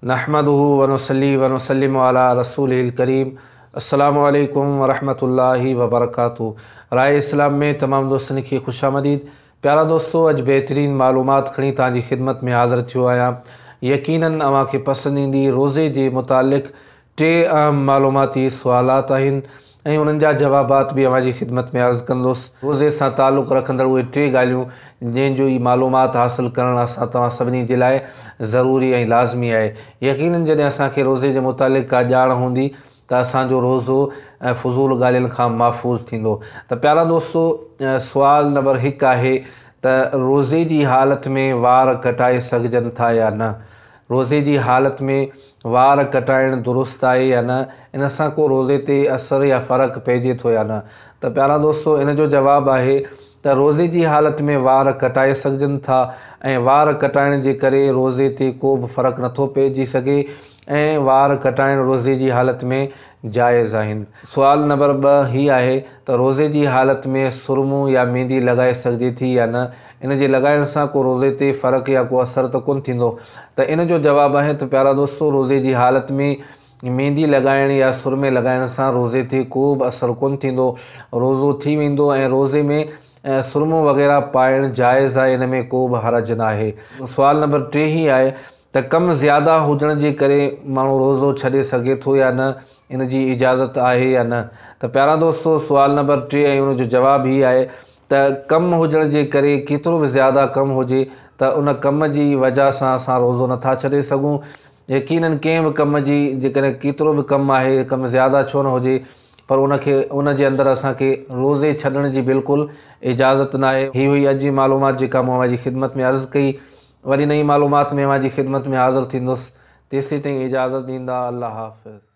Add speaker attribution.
Speaker 1: نحمده ونصلي ونسلم علي رسوله الڪريم السلام عليڪم ورحمة الله وبرڪاته راء اسلام ۾ تمام دوستن کي خوش آمديد پيارا دوستو اڄ بهترين معلومات کڻي توهان جي خدمت ۾ حاضر ٿيو آهيان يقينن اوهان کي پسند ايندي روزي جي متعلق ٽي اهم معلوماتي سوالات آهن ۽ انهن جا جوابات به اوهان جي خدمت ۾ عرض ڪندس. روزي سان تعلق رکندڙ اهي ٽي ڳالهيون جنهن جو ئي معلومات حاصل ڪرڻ اسان توهان سڀني جي لاء ضروري ۽ لازمي آهي. يقينن جڏهن اسان کي روزي جي متعلق ڪا ڄاڻ هوندي ته اسان جو روزو فضول ڳالهين کان محفوظ ٿيندو. ته پيارا دوستو سوال نمبر هڪ آهي ته روزي جي حالت ۾ وار ڪٽائي سگهجن ٿا يا نه؟ روزي جي حالت ۾ وار ڪٽائڻ درست آهي يا نه؟ ان سان ڪو روزي تي اثر يا فرق پئجي ٿو يا نه؟ ته پيارا دوستو ان جو جواب آهي ته روزي جي حالت ۾ وار ڪٽائي سگهجن ٿا ۽ وار ڪٽائڻ جي ڪري روزي تي ڪو به فرق نٿو پئجي سگهي ۽ وار ڪٽائڻ روزي جي حالت ۾ جائز آهن. سوال نمبر ٻه هي آهي ته روزي جي حالت ۾ سرمو يا ميندي لڳائي سگهجي ٿي يا نه؟ ان جي لڳائڻ سان ڪو روزي تي فرق يا ڪو اثر ته ڪونه ٿيندو؟ ته ان جو جواب آهي ته پيارا دوستو روزي جي حالت ۾ ميندي لڳائڻ يا سرمي لڳائڻ سان روزي تي ڪو به اثر ڪونه ٿيندو روزو ٿي ويندو ۽ روزي ۾ سرمو وغيره پائڻ جائز آهي ان ۾ ڪو به حرج ناهي. سوال نمبر ٽي هي آهي ته ڪم زياده هجڻ جي ڪري ماڻهو روزو ڇڏي سگهي ٿو يا نه ان جي اجازت آهي يا نه ته پيارا دوستو سوال نمبر ٽي ۽ ان جو جواب هي آهي ته ڪم هجڻ جي ڪري ڪيترو به زياده ڪم هجي ته ان ڪم جي وجه سان اسان روزو نٿا ڇڏي سگهون يقينن ڪنهن به ڪم جي جيڪڏهن ڪيترو به ڪم آهي ڪم زياده ڇو نه هجي پر ان کي ان جي اندر اسان کي روزي ڇڏڻ جي بلڪل اجازت ناهي. هي هئي اڄ جي معلومات جيڪا مون اوهان جي خدمت ۾ عرض ڪئي. وري نئين معلومات ۾ اوهان جي خدمت ۾ حاضر ٿيندس. تيسين تائين اجازت ڏيندا. الله حافظ.